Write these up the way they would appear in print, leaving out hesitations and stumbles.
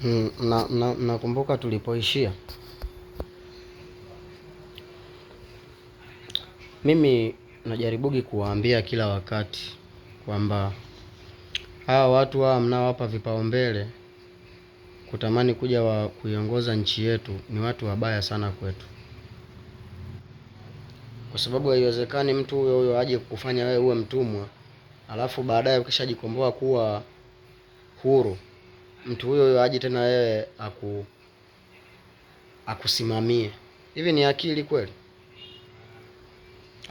Mnakumbuka tulipoishia? Mimi najaribugi kuwaambia kila wakati kwamba hawa watu hawa mnaowapa vipaumbele kutamani kuja wa kuiongoza nchi yetu ni watu wabaya sana kwetu, kwa sababu haiwezekani mtu huyo huyo aje kukufanya wewe uwe mtumwa, alafu baadaye ukishajikomboa kuwa huru, mtu huyo huyo aje tena wewe akusimamie. Hivi ni akili kweli?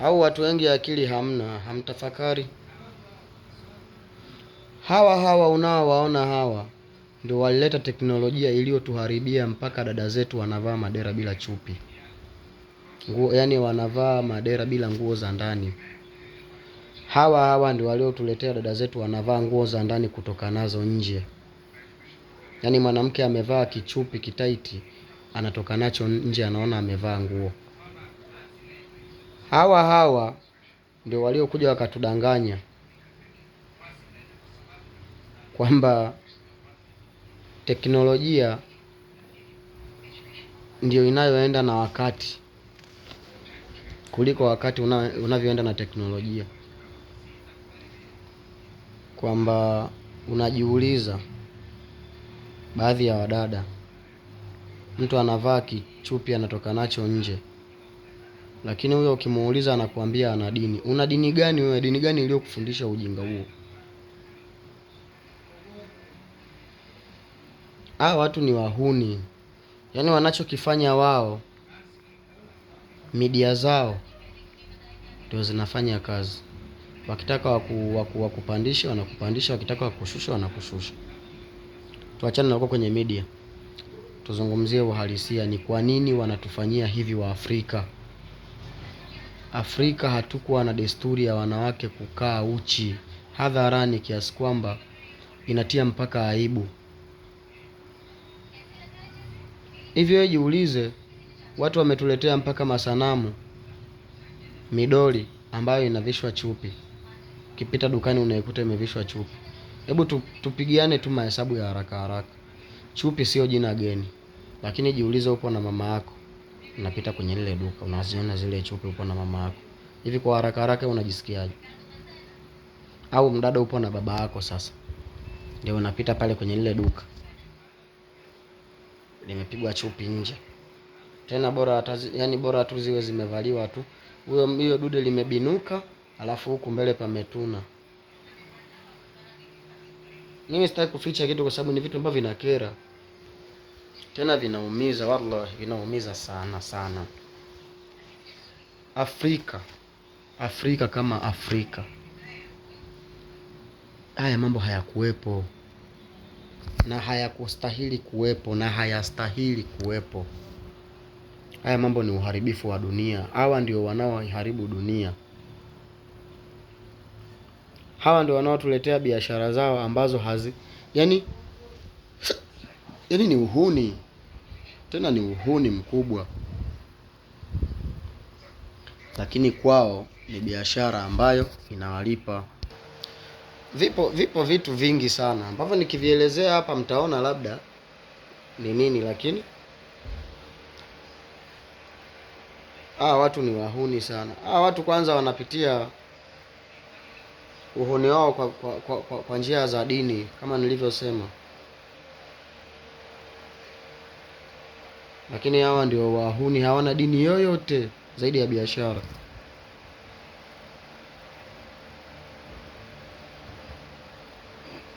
Au watu wengi akili hamna, hamtafakari? Hawa hawa unaowaona hawa ndio walileta teknolojia iliyotuharibia mpaka dada zetu wanavaa madera bila chupi nguo, yani wanavaa madera bila nguo za ndani. Hawa hawa ndio waliotuletea dada zetu wanavaa nguo za ndani kutoka nazo nje. Yaani mwanamke amevaa kichupi kitaiti, anatoka nacho nje, anaona amevaa nguo. Hawa hawa ndio waliokuja wakatudanganya kwamba teknolojia ndio inayoenda na wakati kuliko wakati unavyoenda na teknolojia, kwamba unajiuliza, baadhi ya wadada, mtu anavaa kichupi anatoka nacho nje, lakini huyo ukimuuliza anakuambia ana dini. Una dini gani wewe? Dini gani iliyokufundisha ujinga huo? Hawa watu ni wahuni, yaani wanachokifanya wao, media zao ndio zinafanya kazi. Wakitaka wakupandisha wanakupandisha, wakitaka wakushusha wanakushusha. Tuachane na huko kwenye media, tuzungumzie uhalisia. Ni kwa nini wanatufanyia hivi wa Afrika? Afrika hatukuwa na desturi ya wanawake kukaa uchi hadharani kiasi kwamba inatia mpaka aibu. Hivyo wewe jiulize, watu wametuletea mpaka masanamu, midoli ambayo inavishwa chupi. Ukipita dukani unaikuta imevishwa chupi. Hebu tupigiane tu mahesabu ya haraka haraka. Chupi sio jina geni, lakini jiulize, upo na mama yako, unapita kwenye lile duka unaziona zile chupi, upo na mama yako, hivi kwa haraka haraka unajisikiaje? Au mdada upo na baba yako, sasa ndio unapita pale kwenye lile duka limepigwa chupi nje, tena bora hata yani bora tu ziwe zimevaliwa tu, huyo hiyo dude limebinuka, alafu huku mbele pametuna. Mimi sitaki kuficha kitu, kwa sababu ni vitu ambavyo vinakera tena vinaumiza, wallahi vinaumiza sana sana. Afrika, Afrika kama Afrika, haya mambo hayakuwepo na hayakustahili kuwepo na hayastahili kuwepo. Haya mambo ni uharibifu wa dunia. Hawa ndio wanaoiharibu dunia. Hawa ndio wanaotuletea biashara zao ambazo hazi, yani, yani ni uhuni, tena ni uhuni mkubwa, lakini kwao ni biashara ambayo inawalipa. Vipo vitu vingi sana ambavyo nikivielezea hapa mtaona labda ni nini, lakini hawa watu ni wahuni sana. Hawa watu kwanza wanapitia uhuni wao kwa njia za dini kama nilivyosema, lakini hawa ndio wahuni, hawana dini yoyote zaidi ya biashara.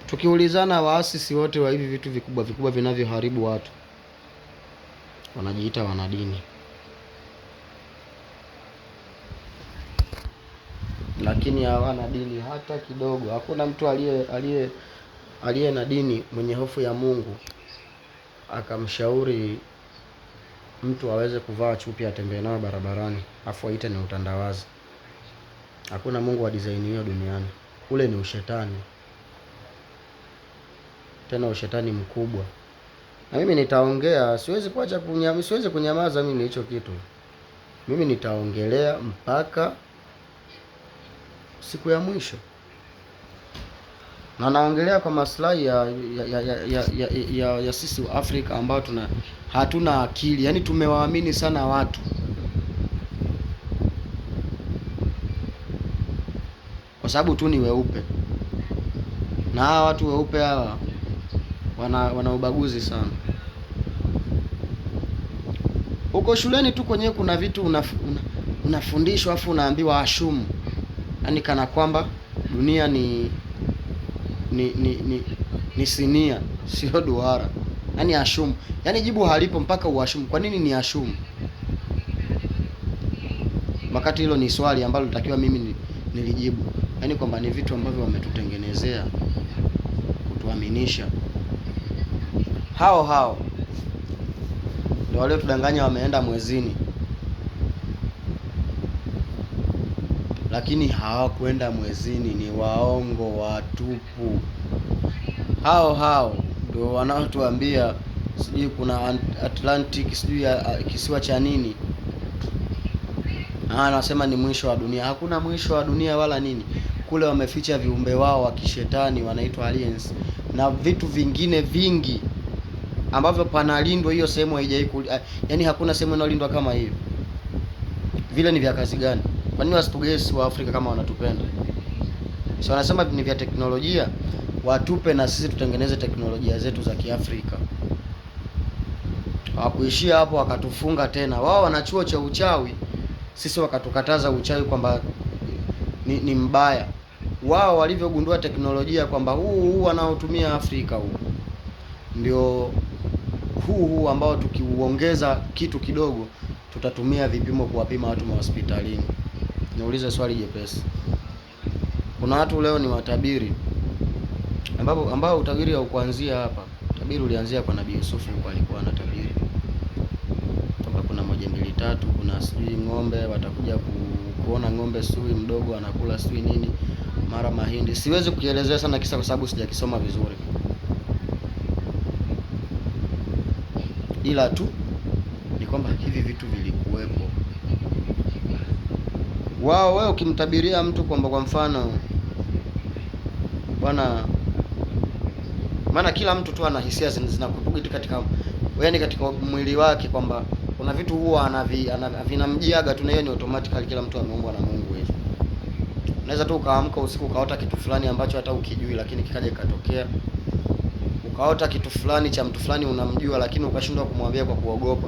Tukiulizana, waasisi wote wa hivi vitu vikubwa vikubwa vinavyoharibu watu wanajiita wanadini, lakini hawana dini hata kidogo. Hakuna mtu aliye na dini mwenye hofu ya Mungu akamshauri mtu aweze kuvaa chupi atembee nayo barabarani afu aite ni utandawazi. Hakuna Mungu wa design hiyo duniani. Ule ni ushetani, tena ushetani mkubwa. Na mimi nitaongea, siwezi kuacha siwezi kunyamaza mimi hicho kitu. Mimi nitaongelea mpaka siku ya mwisho. Na naongelea kwa maslahi ya sisi wa Afrika ambao tuna hatuna akili, yaani tumewaamini sana watu kwa sababu tu ni weupe, na hawa watu weupe hawa wana ubaguzi sana. Huko shuleni tu kwenyewe kuna vitu unafundishwa afu unaambiwa ashumu, yaani kana kwamba dunia ni sinia sio duara, yaani ashumu, yaani jibu halipo mpaka uashumu. Kwa nini ni ashumu wakati hilo ni swali ambalo litakiwa mimi nilijibu? Yaani kwamba ni vitu ambavyo wametutengenezea kutuaminisha. Hao hao ndio waliotudanganya wameenda mwezini, lakini hawakwenda mwezini, ni waongo watupu. Hao hao ndio wanaotuambia sijui kuna Atlantic, sijui kisiwa cha nini, anasema ni mwisho wa dunia. Hakuna mwisho wa dunia wala nini. Kule wameficha viumbe wao wa kishetani wanaitwa aliens na vitu vingine vingi ambavyo panalindwa. Hiyo sehemu haijai, yaani hakuna sehemu inayolindwa kama hiyo. Vile ni vya kazi gani? Kwa nini wasitugesi wa Afrika kama wanatupenda? So wanasema ni vya teknolojia, watupe na sisi tutengeneze teknolojia zetu za Kiafrika. Hawakuishia hapo, wakatufunga tena. Wao wana chuo cha uchawi, sisi wakatukataza uchawi kwamba ni mbaya. Wao walivyogundua teknolojia kwamba huu wanaotumia Afrika huu ndio huu ambao tukiuongeza kitu kidogo tutatumia vipimo kuwapima watu mahospitalini. Niulize swali jepesi. Kuna watu leo ni watabiri ambao utabiri haukuanzia hapa. Utabiri ulianzia kwa Nabii Yusufu, huko alikuwa anatabiri kwamba kuna 1 2 3, kuna sijui ng'ombe watakuja kuona ng'ombe sijui mdogo anakula sijui nini, mara mahindi. Siwezi kukielezea sana kisa kwa sababu sijakisoma vizuri, ila tu ni kwamba hivi vitu vilikuwepo. Wao wewe ukimtabiria mtu kwamba kwa mfano bwana, maana kila mtu tu ana hisia zinakupuga katika, yaani katika mwili wake kwamba kuna vitu huwa vinamjiaga tu, na hiyo ni automatically, kila mtu ameumbwa na Mungu hivyo. Unaweza tu ukaamka usiku ukaota kitu fulani ambacho hata ukijui, lakini kikaja kikatokea. Ukaota kitu fulani cha mtu fulani unamjua, lakini ukashindwa kumwambia kwa kuogopa,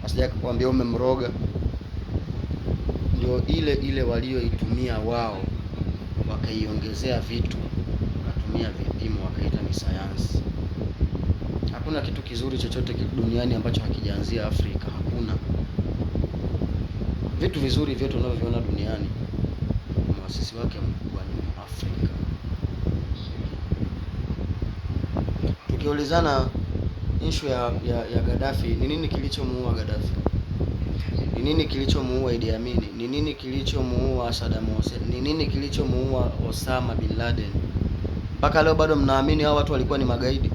asije kukwambia umemroga. Ndio ile ile walioitumia wao, wakaiongezea vitu, wakatumia vipimo, wakaita ni sayansi. Hakuna kitu kizuri chochote duniani ambacho hakijaanzia Afrika. Hakuna vitu vizuri vyote unavyoviona duniani, muasisi wake mkubwa ni Afrika. Tukiulizana issue ya Gaddafi, ni nini kilichomuua Gaddafi? Ni nini kilichomuua Idi Amin? Ni nini kilichomuua Saddam Hussein? Ni nini kilichomuua Osama bin Laden? Mpaka leo bado mnaamini hao watu walikuwa ni magaidi?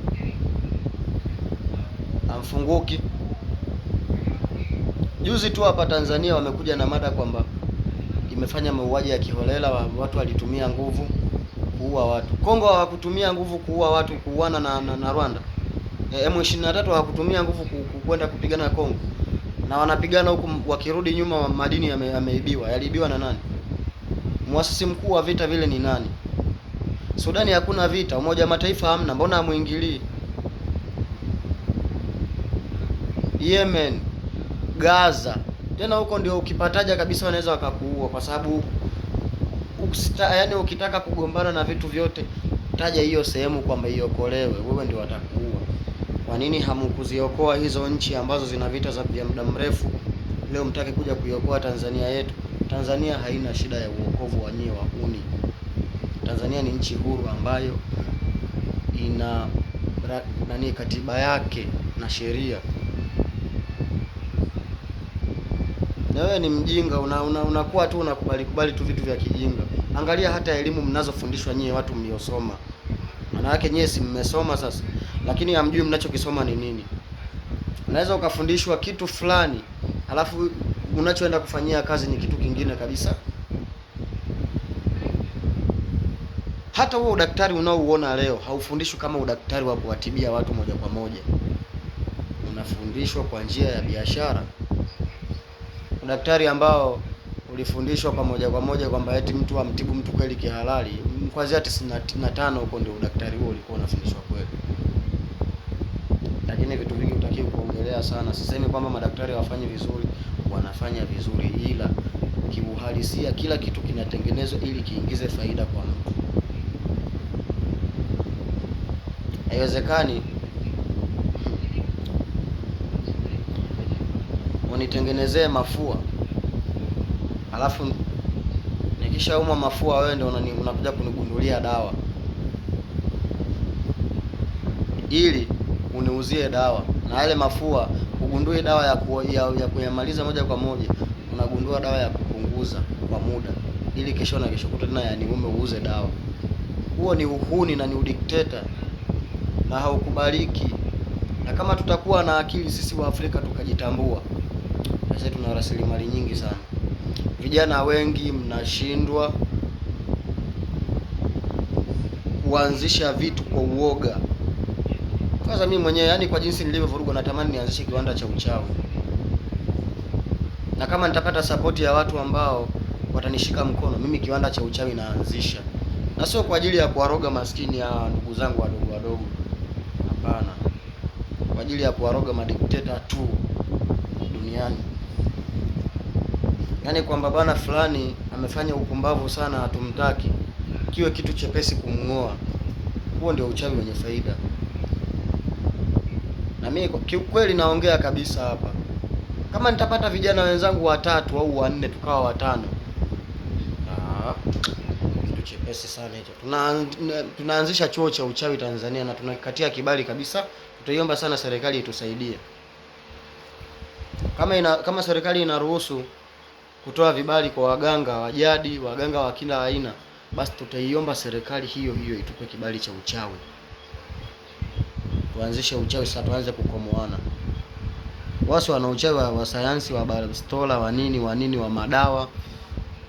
Hamfunguki. Juzi tu hapa Tanzania wamekuja na mada kwamba imefanya mauaji ya kiholela, watu walitumia nguvu kuua watu. Kongo hawakutumia nguvu kuua watu, kuuana na Rwanda. M23 hawakutumia nguvu kwenda kupigana na Kongo. Na wanapigana huku, wakirudi nyuma madini yameibiwa. Yaliibiwa na nani? Muasisi mkuu wa vita vile ni nani? Sudani hakuna vita, Umoja wa Mataifa hamna, mbona hamuingilii? Yemen, Gaza, tena huko ndio ukipataja kabisa wanaweza wakakuua, kwa sababu yaani ukitaka kugombana na vitu vyote taja hiyo sehemu kwamba iokolewe, wewe ndio watakuua. Kwa nini hamkuziokoa hizo nchi ambazo zina vita za vya muda mrefu? Leo mtake kuja kuiokoa Tanzania yetu. Tanzania haina shida ya uokovu wa nyie wahuni. Tanzania ni nchi huru ambayo ina katiba yake na sheria. Na wewe ni mjinga, unakuwa tu unakubali kubali tu vitu vya kijinga. Angalia hata elimu mnazofundishwa nyie watu mliosoma. Maana yake nyie si mmesoma sasa, lakini hamjui mnachokisoma ni nini. Unaweza ukafundishwa kitu fulani, alafu unachoenda kufanyia kazi ni kitu kingine kabisa. Hata huo udaktari unaouona leo haufundishwi kama udaktari wa kuwatibia watu moja kwa moja, unafundishwa kwa njia ya biashara. Udaktari ambao ulifundishwa kwa moja kwa moja kwamba eti mtu amtibu mtu kweli kihalali, kuanzia 95 huko ndio udaktari huo ulikuwa unafundishwa kweli. Lakini vitu vingi hutakiwi kuongelea sana. Sisemi kwamba madaktari hawafanyi vizuri, wanafanya vizuri, ila kiuhalisia kila kitu kinatengenezwa ili kiingize faida kwa mtu. Haiwezekani unitengenezee mafua alafu nikishaumwa mafua wewe ndio unakuja kunigundulia dawa ili uniuzie dawa, na yale mafua ugundue dawa ya kuyamaliza moja kwa moja, unagundua dawa ya kupunguza kwa muda, ili kesho na kesho kutwa tena yaniume uuze dawa. Huo ni uhuni na ni udikteta na haukubaliki. Na kama tutakuwa na akili sisi wa Afrika tukajitambua, sasa tuna rasilimali nyingi sana. Vijana wengi mnashindwa kuanzisha vitu kwa uoga. Kwanza mimi mwenyewe, yani kwa jinsi nilivyovurugwa, natamani nianzishe kiwanda cha uchawi, na kama nitapata sapoti ya watu ambao watanishika mkono, mimi kiwanda cha uchawi naanzisha, na sio kwa ajili ya kuwaroga maskini ya ndugu zangu wadogo wadogo, hapana, kwa ajili ya kuwaroga madikteta tu duniani. Yaani kwamba bwana fulani amefanya upumbavu sana, hatumtaki, kiwe kitu chepesi kumng'oa. Huo ndio uchawi wenye faida. Na mimi kiukweli naongea kabisa hapa, kama nitapata vijana wenzangu watatu au wanne tukawa watano, kitu chepesi sana hicho. Tunaanzisha chuo cha uchawi Tanzania na tunakatia kibali kabisa. Tutaiomba sana serikali itusaidie. Kama serikali inaruhusu kutoa vibali kwa waganga wa jadi, waganga wa kila aina, basi tutaiomba serikali hiyo hiyo itupe kibali cha uchawi, tuanzishe uchawi sasa, tuanze kukomoana. Wasi wana uchawi wa sayansi, wa bastola, wa nini wa nini, wa madawa,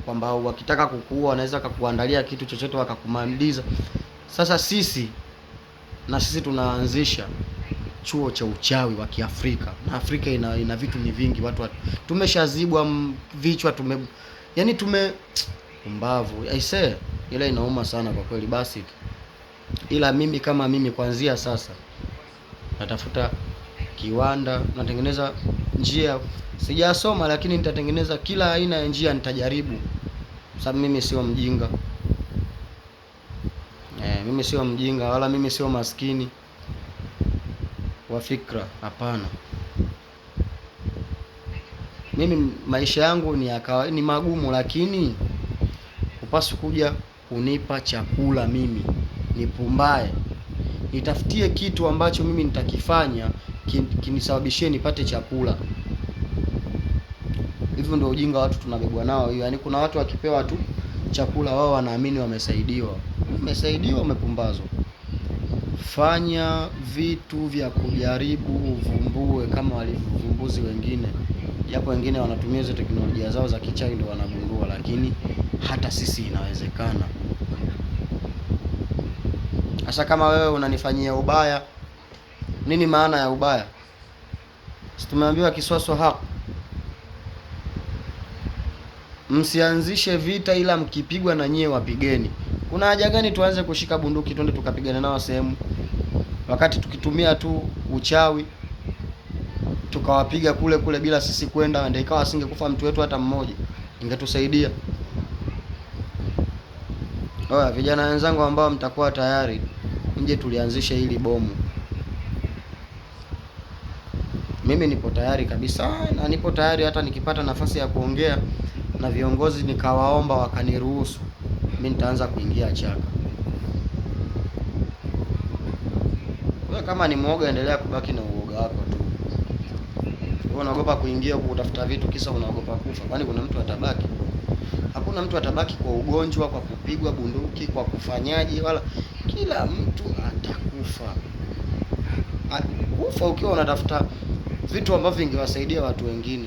kwamba wakitaka kukuua wanaweza kukuandalia kitu chochote wakakumaliza. Sasa sisi na sisi tunaanzisha chuo cha uchawi wa Kiafrika, na Afrika ina vitu ni vingi, watu tumeshazibwa vichwa, yani tume pumbavu aisee, ila inauma sana kwa kweli. Basi ila mimi kama mimi kuanzia sasa natafuta kiwanda, natengeneza njia. Sijasoma, lakini nitatengeneza kila aina ya njia, nitajaribu, sababu mimi sio mjinga. Mimi sio mjinga wala mimi sio maskini wa fikra, hapana. Mimi maisha yangu ni ya ni magumu, lakini upaswi kuja kunipa chakula mimi nipumbae. Nitafutie kitu ambacho mimi nitakifanya kinisababishie nipate chakula. Hivyo ndio ujinga watu tunabebwa nao hiyo. Yaani kuna watu wakipewa tu chakula wao wanaamini wamesaidiwa. Umesaidiwa, umepumbazwa. Fanya vitu vya kujaribu uvumbue kama walivyovumbuzi wengine, japo wengine wanatumia hizo teknolojia zao za kichawi ndio wanagundua, lakini hata sisi inawezekana. Sasa kama wewe unanifanyia ubaya, nini maana ya ubaya? Si tumeambiwa kiswaso hapo, msianzishe vita, ila mkipigwa na nyie wapigeni. Kuna haja gani tuanze kushika bunduki twende tukapigana nao sehemu, wakati tukitumia tu uchawi tukawapiga kule kule bila sisi kwenda, ndio ikawa asingekufa mtu wetu hata mmoja, ingetusaidia. Oya, vijana wenzangu ambao mtakuwa tayari, mje tulianzishe hili bomu. Mimi nipo tayari kabisa, na nipo tayari hata nikipata nafasi ya kuongea na viongozi nikawaomba wakaniruhusu, mimi nitaanza kuingia chaka. Wewe kama ni mwoga, endelea kubaki na uoga wako tu. Wewe unaogopa kuingia huko kutafuta vitu, kisa unaogopa kufa. Kwani kuna mtu atabaki? Hakuna mtu atabaki kwa ugonjwa, kwa kupigwa bunduki, kwa kufanyaje, wala kila mtu atakufa. Kufa ukiwa unatafuta vitu ambavyo vingewasaidia watu wengine.